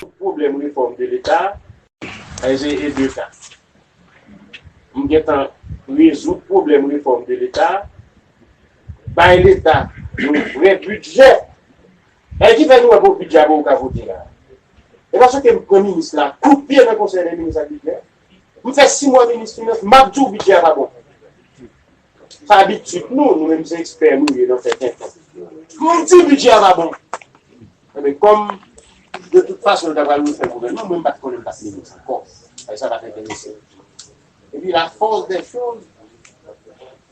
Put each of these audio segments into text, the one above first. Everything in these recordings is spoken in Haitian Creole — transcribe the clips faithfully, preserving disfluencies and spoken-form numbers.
Pwoblèm refòm de Leta, a, se e de ka. M gentan rezoud pwoblèm refòm de Leta, bay Leta yon vrè bidjè. E ki fè nou wè pou bidjè a bon ou ka vote la. E paske m pran minis la, kout pye nan konsèy de minis ak bidjè. M fè sis mwa minis finans, m ap di w bidjè a pa bon. Sa abitid nou, nou menm se ekspè nou ye nan fè tenten. M di bidjè a pa bon. Ebyen, kòm de tout fason, yo ta pral refè gouvènman, mwen m pa t konnen m pa t minis ankò. Sa pa t enterese m. Epi la force des choses,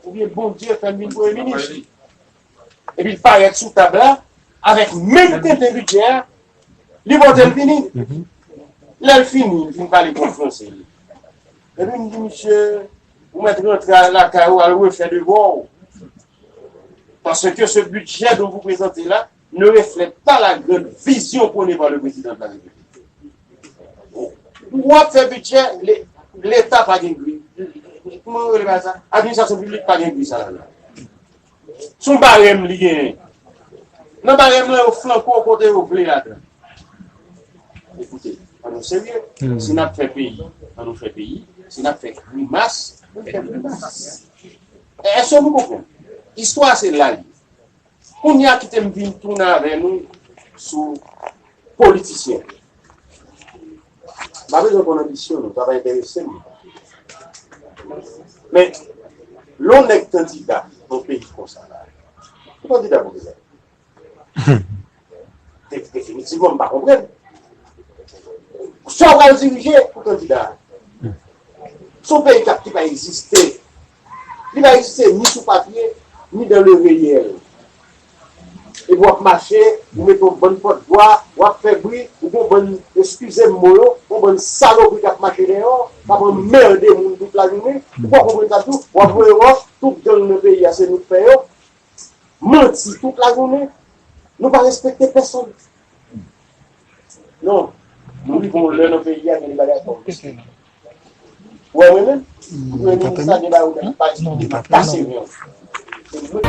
oubyen Bondye fè m vin premye minis. Epi l parèt sou tab la, avèk menm tenten bidjè a, li pote l vini. Lè l fini, li fin pale konfranse li. Epi m di, misye, ou mèt rantre lakay ou, al refè devwa w. Parce que ce budget dont vous présentez là ne reflète pas la grande vision prônée par le président de la République. W ap fè bidjè, le- Leta pa gen gri. Kòman yo rele bagay sa? Administrasyon piblik pa gen gri sa la. Se yon barèm li genyen. Nan barèm lan, yo flanke w kote yo vle ladan. Ekoute, ann nou serye. Si n ap fè peyi, ann nou fè peyi. Si n ap fè grimas, ann fè grimas. Èske nou konprann? Istwa se la li. Kounye a kite m vin tounen avè nou sou politisyen. M pa bezwen konn anbisyon nou, sa pa enterese m. Men, lè yon nèg kandida nan yon peyi konsa la, ou kandida pou kisa? De- Definitivman, m pa konprann. Sa w pral dirije pou kandida a? Se yon peyi k ap ki pa egziste. Li pa egziste ni sou papye, ni dans le réel. Epi w ap mache, ou mete yon bann pòtvwa, w ap fè bri, ou gon bann, eskize m mo yo, yon bann salopri k ap mache dèyè w, k ap anmède moun tout lajounen. Ou pa konprann sa tou, w ap voye wòch, tout gang nan peyi a se nou k fè yo. Manti tout lajounen. Nou pa respekte pèsonn. Non. Nou rive yon lè nan peyi a, gen de bagay fò. Ou wè mwen menm? Premye minis la, gen bagay ou pa eksplike, m ap pase vre. Se vre.